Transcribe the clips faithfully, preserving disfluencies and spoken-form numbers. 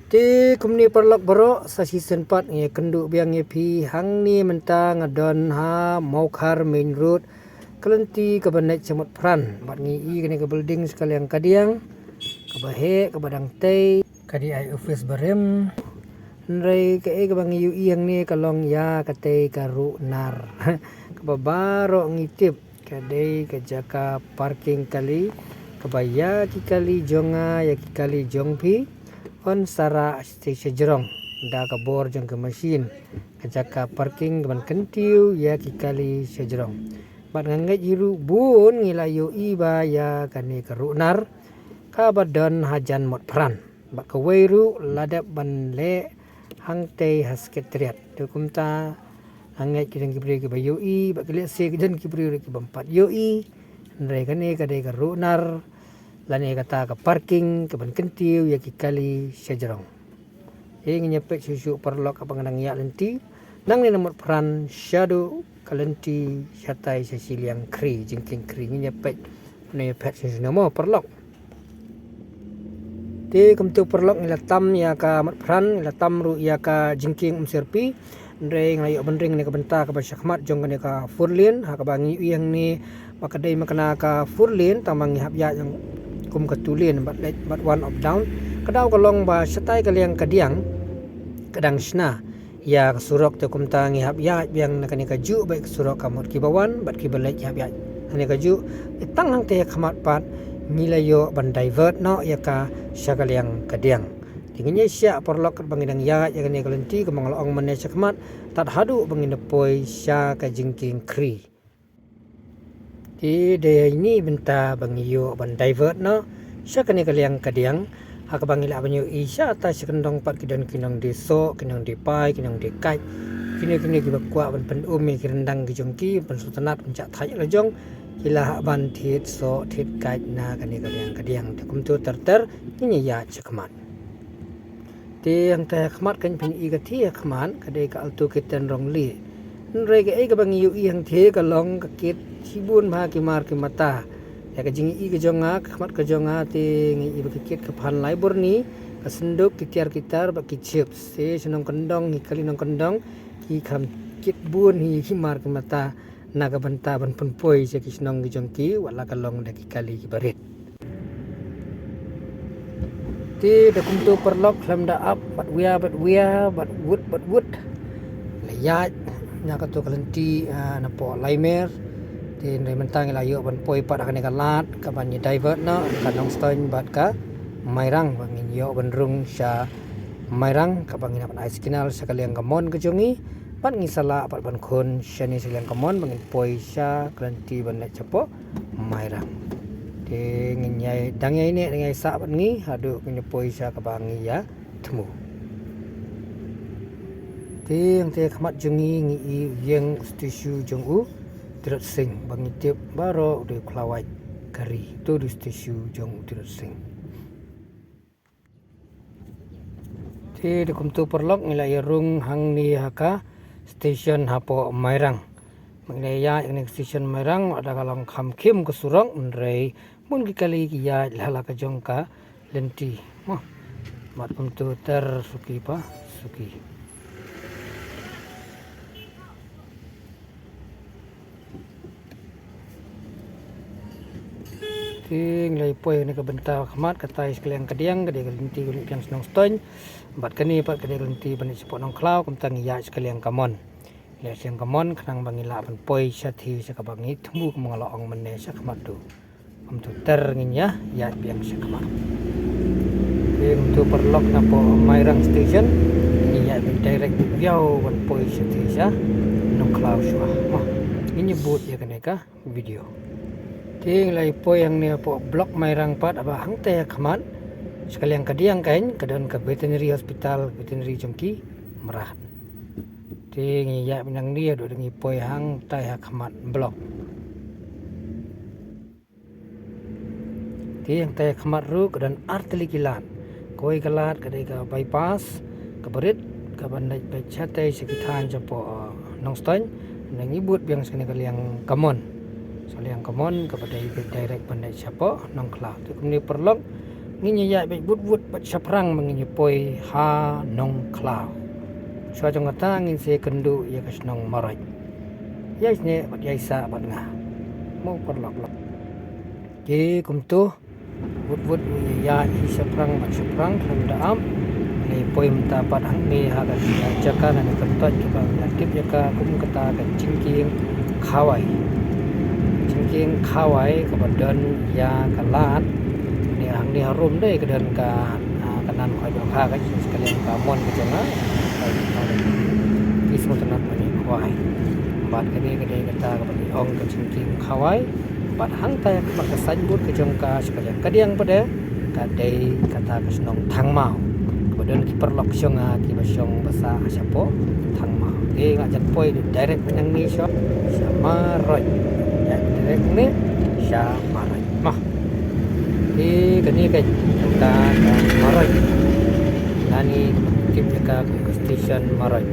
Te kumne paralok baroh, sa shisien pat ngi kynduh biang ïa phi. Hangne mynta nga don ha Mawkhar Main Road, ka lynti kaba nait sha Motphran. Bad ngi i kane ka building sha ka liang ka diang, kaba heh, kaba dang tei, ka D I office barim. Hynrei kaei kaba ngi ïohi hangne ka long ïa katei ka ruh nar kaba baroh ngi tip ka dei ka jaka parking kali, kaba ïa ki kali jong nga, ïa ki kali jong phi, yn sa rah sha shajrong da ka bor jong ka machine, ka jaka parking kaban kyntiew ïa ki kali shajrong. Bad nga ngeit hi ruh bun ngi la ïohi ba ïa kane ka ruh nar kaba don hajan Motphran. Bad kawei ruh la dep ban leh hangtei ha Secretariat. Te kumta nga ngeit ki don ki briew kiba ïohi, bad ki lehse ki don ki briew ruh kibym pat ïohi. Hynrei kane ka dei ka ruh nar lane kata ka parking kaban kyntiew ïa ki kali shajrong. Te ngin ïa peit shuh shuh paralok haba nga dang ïaid lynti nangne na Motphran shaduh ka lynti shatai sha shiliang khri, jingkieng khri. Ngin ïa peit, ngin ïa peit shuh shuh mo paralok. Te kumto paralok ngi la tam ïa ka Motphran, ngi la tam ruh ïa ka jingkieng Umsyrpi. Hynrei nga la ïoh ban ring na ka bynta kaba shakhmat jong kane ka four lane, ha kaba ngi ïohi hangne ba ka dei ma kane ka four lane, tang ba ngi hap ïaid kum ka two lane bad leh bad one up down. Ka daw ka long ba shatai ka liang ka diang ka dang shna ïa ka surok, te kumta ngi hap ïaid biang na kane kajuh bad ka surok, ka mut kiba wan bad kiba leit ki hap ïaid na kane kajuh. Te tang hangtei ha khmat pat ngi la ïoh ban divert noh ïa ka sha ka liang ka diang. Te ngin ïa shah paralok katba ngi dang ïaid ïa kane ka lynti, kumba nga la ong mynne shakhmat, tad haduh ba ngin da poi sha ka jingkieng khri. Te dei ha ine i bynta ba ngi ïoh ban divert noh sha kane ka liang ka diang, ha kaba ngi lah ban ïohi shata sha kyndong pat ki don ki nongdie soh, ki nongdie pai, ki nongdie kait, kino kino kiba kwah ban pyn-um ïa ki ryndang ki jong ki, ban sngewtynnat ban shah thait la jong, ki la hap ban thied soh thied kait na kane ka liang ka diang. Te kumto ter ter ngin ïa ïaid shakhmat. Te hangtei ha khmat kan phin i ka thie ha khmat, ka dei ka Alto K ten rong lieh. Hynrei kaei kaba ngi ïohi hangtei ka long ka kit shibun bha ki mar ki mata. Ïa ka jingïohi ka jong nga, ka khmat ka jong nga, te ngi i ba ka kit ka phan lai burni, ka synduk, ki tiar ki tar bad ki chips. Te shnong kyndong, hi kali nong kyndong, ki kham kit bun hi ki mar ki mata na ka bynta ban pynpoi sha ki shnong ki jong ki, wat la ka long da ki kali kiba rit. Te da kumto paralok khlem da ap bad wia bad wia bad wut bad wut, la ïaid na kato ka lynti, ah, napoh Laimer. Te hynrei mynta ngi la ïoh ban poi pat ha kane ka lad kaban ïa divert noh ka Nongstoiñ bad ka Mairang, ba ngin ïoh ban rung sha Mairang, kaba ngin hap ban ai signal sha ka liang ka mon ka jong ngi. Bad ngi sa lah pat ban khun shane sha ka liang ka mon ba ngin poi sha ka lynti ban leit shapoh Mairang. Te ngin ïai dang ïai neh dang ïai sah bad ngi haduh ngin ïa poi sha kaba ngi ïa thmu. Te hangtei ha khmat jong ngi ngi i ïing u statue jong u Tirot Sing, ba ngi tip baroh u dei u khlawait ka ri. To u dei u statue jong u Tirot Sing. Te da kumto paralok ngi la ïa rung hangne ha ka station hapoh Mairang. Ngi la ïa ïaid hangne ka station Mairang, wat la ka long kham khim ka surok, hynrei bun ki kali ki ïaid la ha la ka jong ka lynti. Mo. Bad kumto ter suki pa suki. Te ngi la ïa poi na ka bynta ha khmat, katai sha ka liang ka diang ka dei ka lynti ka leit biang sha Nongstoiñ. Bad kane pat ka dei ka lynti ban leit shapoh Nongkhlaw, kumta ngi ïaid sha ka liang ka mon. Ngi ïaid sha ka liang ka mon khnang ba ngi lah ban poi shathie sha kaba ngi thmu, kumba nga la ong mynne shakhmat tu. Kumto ter ngin ïa ïaid biang shakhmat. Te kumto paralok napoh Mairang station ngi ïaid biang direct biang ban poi shathie sha Nongkhlaw shuwa. Mo, ngin ïa bud ïa kane ka video. Te ngi la ïa poi hangne hapoh block Mairang pat, haba hangtei ha khmat sha ka liang ka diang kan ka don ka veterinary hospital, veterinary jong ki mrad. Te ngi ïaid biang nangne haduh ba ngi poi hangtei ha khmat block. Te hangtei ha khmat ruh ka don artylli ki lad. Kawei ka lad ka dei ka bypass kaba rit, kaban leit beit shatei sha ki thaiñ shapoh, uh, Nongstoiñ. Ngi bud biang sha kane ka liang ka mon, sha ka liang ka mon kaba dei beit direct ban leit shapoh Nongkhlaw. Te kumne paralok, Ngin ïa ïaid beit wut wut bad shaphrang ba ngin ïa poi ha Nongkhlaw. Shuwa jong kata ngin sa ïakynduh ïa ka shnong Maroit. Ïa snieh bad ïa sah bad nga. Mo paralok. Te kumto wut wut ngin ïa ïaid hi shaphrang bad shaphrang khlem da ap. Ngi poi mynta pat hangne ha ka jaka na ka kyrteng kaba nga tip ïa ka kum kata ka Jingkieng Khawai. Jingkieng Khawai kaba don ïa ka lad. Ngi hangne harum dei ka don ka, ah, ka nan Khawai Dohkha ka jingskaliang ka mon ka jong nga. Ki sngewtynnat ba ngi Khawai. Bad kane ka dei kata kaba ngi ong ka Jingkieng Khawai. Bad hangta ïa ka, ka signboard ka jong ka sha ka liang kadiang pat de ka dei kata ka shnong Thangmaw. Kaba don ki paralok jong nga kiba shong ba sah shapoh Thangmaw. Te nga jan poi direct nangne sha, sha Maroit. Jan direct nangne sha Maroit. Mah. Te kane ka jaka ka Maroit. Nani tip ïa ka station Maroit.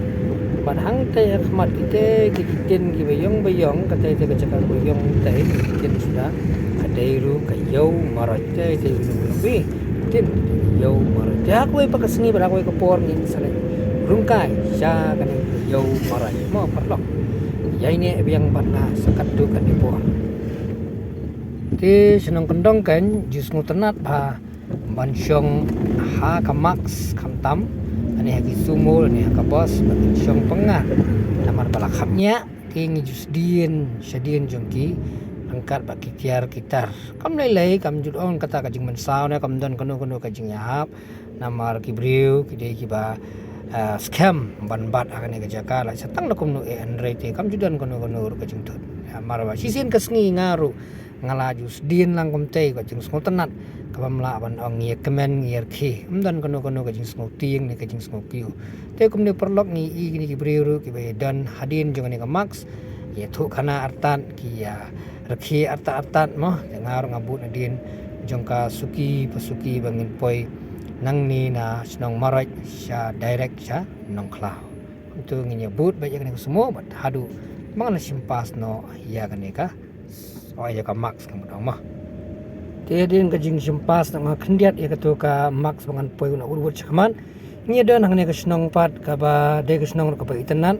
Bad hangta ïa khmat kita ki ktien kiba ïong ba ïong, kata ïa ka jaka ba ïong, kata ïa ki ktien suda. Ka dei ruh ka Ïew Maroit, kata ïa ki ktien Ïew Maroit. Te ha kawei pat ka sngi bad ha kawei ka por ngin sa leit ryngkai sha kane ka Ïew Maroit. Mo paralok. Ïa ine biang bad nga sa katto katne por. Te shnong kyndong kan ju sngewtynnat bha ban shong ha ka mask khamtam, lane ha ki sumo, lane ha ka bus, ban shong pyngat. Namar ba la khapngiah, te ngi ju sdien shadien jong ki ryngkat bad ki tiar ki tar. Kam lei lei, kam ju ong kata ka jingmynsaw ne kam don kano kano ka jingïahap. Namar ki briew ki dei kiba, ah, skhem ban bat ha kane ka jaka, la sha tang da kumno eh, hynrei te kam ju don kano kano ruh ka jingthut. Namar ba shisien ka sngi nga ruh nga la ju sdien lang kumtei ka jingsngewtynnat, kaba ym lah ban ong ngi ïa kmen ngi ïa rkhie, ym don kano kano ka jingsngewtieng ne ka jingsngewkiew. Te kumne paralok ngi i kine ki briew ruh kiba ïa don hadien jong kane ka mask, ïa thuh khana artat, ki ïa rkhie artat artat mo. Te nga ruh nga bud nadien jong ka suki pa suki ba ngin poi nangne na shnong Maroit sha direct sha Nongkhlaw. Kumto ngin ïa bud beit ïa kane ka sumo bad haduh ba ngan shim pass noh ïa kane ka, oh, ïa ka mask ka mut ong mo. Te hadien ka jingshim pass noh nga khyndiat ïa kato ka mask ba ngan poi noh wut wut shakhmat. Ngi don hangne ka shnong pat kaba dei ka shnong ruh kaba itynnat,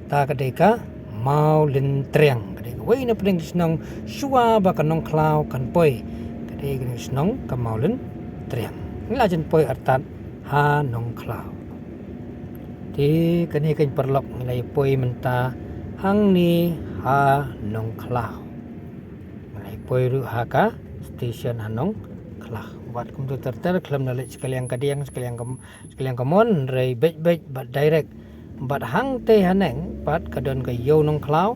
ta ka dei ka Mawlyntriang. Ka dei kawei na pdeng ki shnong shuwa ba ka Nongkhlaw kan poi. Ka dei ka shnong ka Mawlyntriang. Ngi la jan poi artat ha Nongkhlaw. Te kane kan paralok ngi la ïa poi mynta hangne ha Nongkhlaw. Ngi la ïa poi ruh ha ka station ha Nongkhlaw. Bad kumto ter ter khlem da leit shakaliang kadiang, shakaliang ka, shakaliang ka mon, hynrei beit beit bad direct. Bad hangtei haneng pat ka don ka Ïew Nongkhlaw.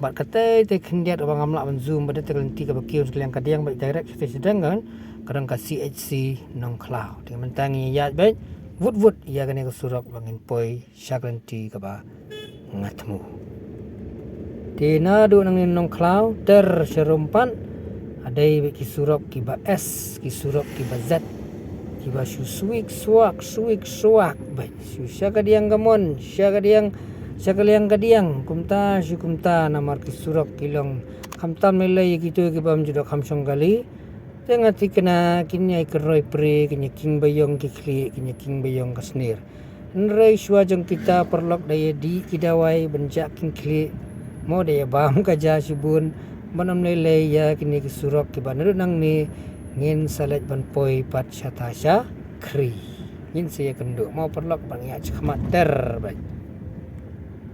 Bad katei te khyndiat ba ngam lah ban zoom bad te ka lynti kaba kiew shakaliang kadiang bad direct sha station kan ka don ka C H C Nongkhlaw. Te mynta ngi ïaid beit wut wut ïa kane ka surok ba ngin poi sha ka lynti kaba nga thmu. Te naduh nangne Nongkhlaw ter sharum pat, ha dei beit ki surok kiba S, ki surok kiba Z, kiba shu swik swak swik swak beit, shu sha kadiang ka mon, sha kadiang, sha kaliang kadiang, kumta shu kumta, namar ki surok ki long khamtam lei lei ïa kito kiba ym ju dok kham shong kali. Te nga thikna kin ïai kyroi pre, kin ïa king ba ïong ki khlieh, kin ïa king ba ïong ka snier. Hynrei shuwa jong kita paralok da ïa dih ki dawai ban jah king khlieh, mo da ïa bam ka ja shibun, ban ym lei lei ïa kine ki surok kiba naduh nangne ngin sa leit ban poi pat shata sha Khri. Ngin sa ïa kynduh mo paralok ban ïa shakmat ter beit.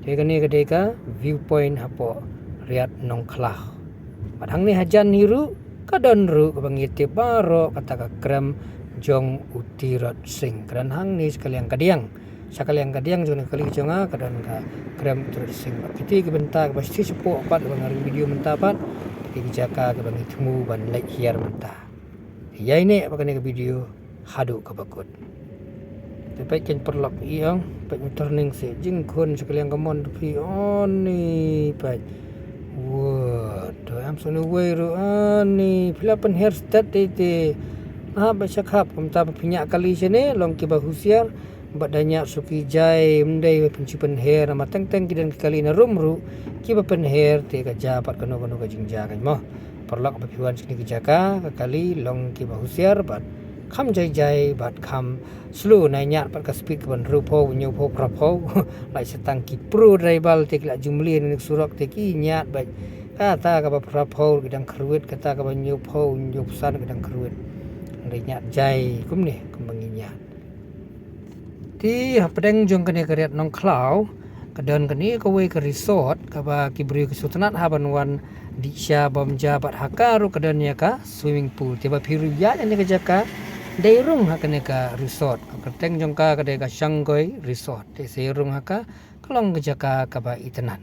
Te kane ka dei ka viewpoint hapoh Riat Nongkhlaw. Bad hangne hajan hi ruh ka don ruh kaba ngi tip baroh, kata ka krem jong u Tirot Sing. Ka don hangne shakaliang kadiang. Shakaliang kadiang jong kali jong nga ka don ka krem u Tirot Sing. Bad kiti ki bynta kaba shi shapoh pat kaba nga ring video mynta pat. Kiti ki jaka kaba ngi thmu ban leit hiar mynta. Ïa ine ba kane ka video haduh kaba kut. Te peit kan paralok ïa, peit u turning se jingkhun shakaliang ka mon phi, oni peit. Wah, to am sunu wei ruh, oni phi la pynher stet te te. Ah, ba shakhap kumta ba phi ñiah kali shane, long kiba husiar, bad da ñiah suki jai, ym dei ba pynshi pynher, namar teng teng ki don ki kali na rum ruh kiba pynher, te ka ja pat kano kano ka jingjia kan mo. Paralok ba phi wan shane ki jaka, ka kali long kiba husiar bad kham jai jai bad kham slow, nai ñiad pat ka speed ka ban hynriewphew, hynñiewphew, phraphew. Lait sa tang ki pro driver te ki la jumlien na ka surok te ki ñiad bad kata kaba phraphew ki dang kyrwit, kata kaba hynñiewphew, hynñiewphew san ki dang kyrwit. Nai ñiad jai kumne kumba ngi ñiad. Te hapdeng jong kane ka riat Nongkhlaw ka don kane kawei ka resort kaba ki briew ki sngewtynnat ha ban wan dih sha bam ja, bad ha ka ruh ka don ïa ka swimming pool. Te ba phi ruh ïa kane ka jaka dei rung ha kane ka resort. Ka kyrteng jong ka ka dei ka Shangoi Resort. Te sa ïa rung ha ka, ka long ka jaka kaba itynnat.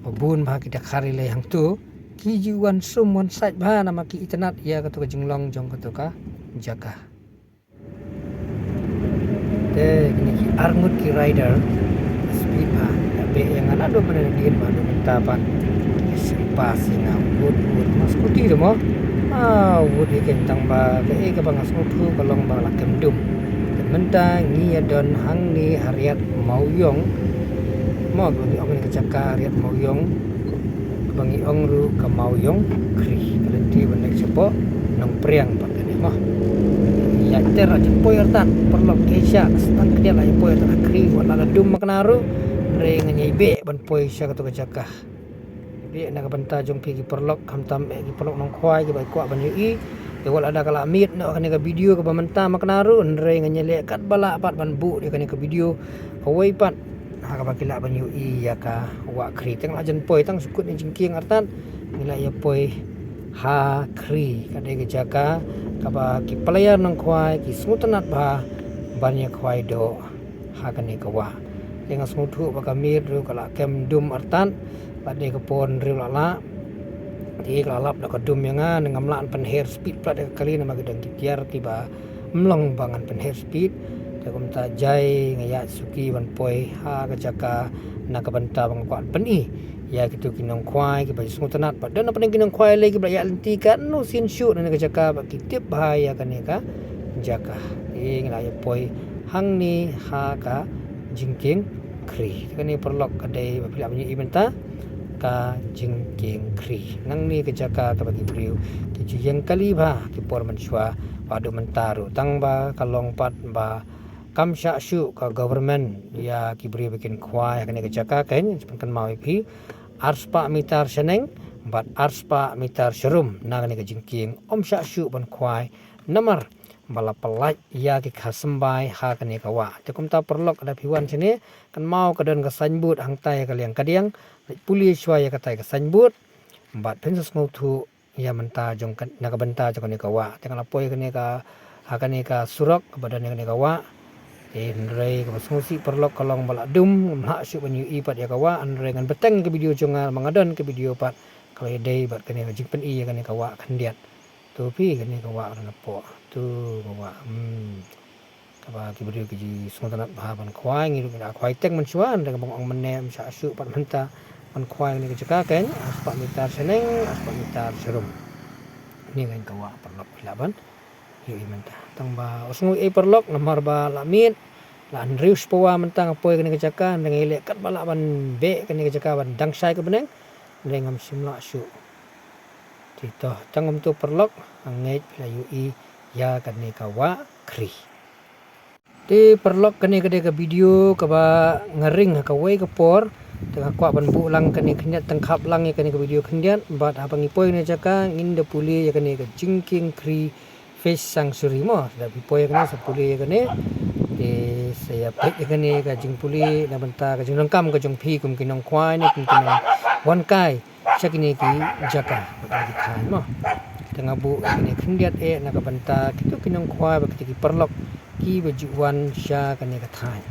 Ba bun ba ki dkhar ri lei hangto ki ju wan sum wan sait ba namar ki itynnat ïa kato ka jinglong jong kato ka jaka. Te kine ki arngut ki rider speed ba ka be ïa nga naduh mynne nadien ba naduh mynta pat. Sngewbha sngewbha wut wut ma scooty te mo. Ah, wut ïa kane tang ba kaei kaba nga sngewthuh ka long ba la kem dum. Te mynta ngi ïa don hangne ha riat Mawïong. Mo, kaba ngi ong ka jaka riat Mawïong. Kaba ngi ong ruh ka Mawïong Khri, ka lynti ban leit shapoh Nongpriang pat kane mo. Ïa ter la jan poi artat, paralok, te sha ka stang khyndiat la ïa poi artat ha Khri, wat la la dum ma kane ruh. Hynrei ngan ïai beh ban poi sha kato ka jaka. Beh na ka bynta jong phi ki paralok, khamtam eh ki paralok Nongkhwai kiba kwah ban ïohi. Te wat la da ka la miet noh kane ka video kaba mynta ma kane ruh, hynrei ngan ïaleh katba lah pat ban buh ïa kane ka video kawei pat ha kaba ki lah ban ïohi ïa ka wah Khri. Te nga la jan poi tang shu kut na jingkieng artat, ngi la ïa poi ha Khri, ka dei ka jaka kaba ki player Nongkhwai ki sngewtynnat bha ban ïa khwai doh ha kane ka wah. Te nga sngewthuh ba ka miet ruh ka la kem dum artat, bad dei ka por hynriew la lah. Te ka la lap da ka dum ïa nga, ne ngam lah ban pynher speed pat ïa ka kali namar ki don ki tiar kiba ym long ba ngan pynher speed. Te kumta jai nga ïaid suki ban poi ha ka jaka na ka bynta ba nga kwah ban pyni ïa kito ki Nongkhwai kiba sngewtynnat, bad don hapdeng ki Nongkhwai lei kiba la ïaid lynti katno sien shuh na ka jaka ba ki tip bha ïa kane ka jaka. Te ngi la ïa poi hangne ha ka jingkieng Khri. Te kane paralok ka dei ba phi lah ban ïohi mynta ka jingkieng Khri. Nangne ka jaka kaba ki briew ki ju ïeng kali bha ki por mynshuwa, bad haduh mynta ruh tang ba ka long pat ba kam shah shuh ka government ïa ki briew ba kin khwai ha kane ka jaka, kan pynkynmaw ïa phi. Arspah mitar shaneng bad arspah mitar sharum na kane ka jingkieng ym shah shuh ban khwai namar ba la pyllait ïa ki kha symbai ha kane ka wah. Te kumta paralok lada phi wan shane, kynmaw ka don ka signboard hangtai ha ka liang kadiang, leit pule shuwa ïa katai ka signboard bad phin sa sngewthuh ïa mynta jong ka, na ka bynta jong kane ka wah. Te nga la poi kane ka, ha kane ka surok kaba don ïa kane ka wah. Te hynrei kaba sngewsih paralok ka long ba la dum, ngam lah shuh ban ïohi pat ïa ka wah, hynrei ngan bteng ka video jong nga, ma nga don ka video pat kaba ïadei bad kane ka jingpyni ïa kane ka wah khyndiat. Tu phi kane ka wah ruh napoh. Tu ka wah. Hmm. Kaba ki briew ki ju sngewtynnat bha ban khwai, ngi ruh ngi la khwai teng mynshuwa, hynrei kaba nga ong mynne ym shah shuh pat mynta ban khwai kane ka jaka, kan arspah mitar shaneng, arspah mitar sharum. Kane kan ka wah paralok phi lah ban ïohi mynta. Tang ba u sngew ei paralok namar ba la miet, la hynriew spah mynta nga poi kane ka jaka, hynrei nga ïaleh katba lah ban beh kane ka jaka ban dang shai ka bneng, hynrei ngam shym lah shuh. Te to, tang kumto paralok, nga ngeit phi la ïohi ïa kane ka wah Khri. Te paralok, kane ka dei ka video kaba nga ring ha kawei ka por. Te nga kwah ban buh lang kane khyndiat, tang khap lang ïa kane ka video khyndiat, bad haba ngi poi kane ka jaka ngin da pule ïa kane ka jingkieng Khri Fish Sanctuary mo. Lada phi poi ïa kane sa pule ïa kane. Te sa ïa peit ïa kane ka jingpule na bynta ka jingdonkam ka jong phi kum ki nongkhwai ne kum ki nongwan kai sha kine ki jaka bad kine ki thaiñ mo. Te nga buh ïa kane khyndiat eh na ka bynta kito ki nongkhwai bad kito ki paralok kiba ju wan sha kane ka thaiñ.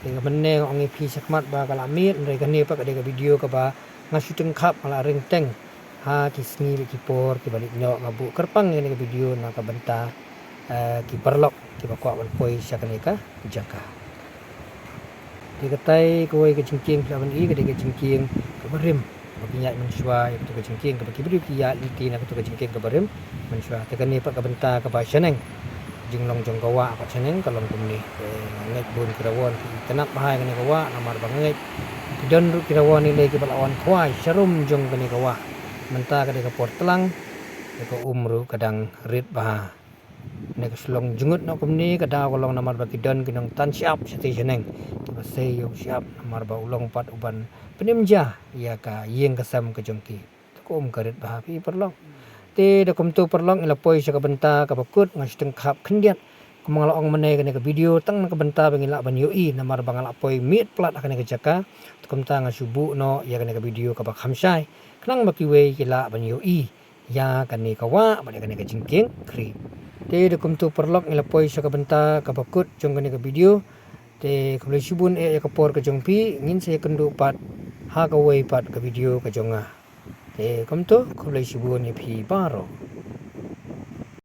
Te ka mynne nga ong ïa phi shakhmat ba ka la miet, hynrei kane pat ka dei ka video kaba nga shooting khap, nga la ring teng ha ki sngi bad ki por kiba leit noh. Nga buh kyrpang ïa kane ka video na ka bynta, eh, ki paralok kiba kwah ban poi sha kane ka jaka. Te katai kawei ka jingkieng phi lah ban i ka dei ka jingkieng kaba rim. Ba kin ïaid mynshuwa ïa kato ka jingkieng kaba ki briew ki ïaid lynti na kato ka jingkieng kaba rim mynshuwa. Te kane pat ka bynta kaba shaneng, jinglong jong ka wah pat shaneng ka long kumne. Te nga ngeit bun ki rawon ki itynnat bha ïa kane ka wah namar ba nga ngeit ki don ruh ki rawon ine kiba la wan khwai sharum jong kane ka wah. Mynta ka dei ka por tlang, te ka um ruh ka dang rit bha. Ne ka shlong jngut noh kumne ka daw ka long namar ba ki don ki nongtan shyiap shatei shaneng kiba sei ïa u shyiap namar ba u long pat u ban pynim ja ïa ka ïing ka sem ka jong ki. Te kum ka rit bha phi paralok. Te da kumto paralok ngi la poi sha ka bynta kaba kut, nga shu tyngkhap khyndiat. Kumba nga la ong mynne kane ka video tang na ka bynta ba ngi lah ban ïohi namar ba nga la poi miet palat ha kane ka jaka. Te kumta nga shu buh noh ïa kane ka video kaba kham shai khnang ba kiwei ki lah ban ïohi ïa kane ka wah bad ïa kane ka jingkieng khri. Te da kumto paralok ngi la poi sha ka bynta kaba kut jong kane ka video. Te khublei shibun eh ïa ka por ka jong phi, ngin sa ïakynduh pat ha kawei pat ka video ka jong nga. Te kumto khublei shibun ïa phi baroh.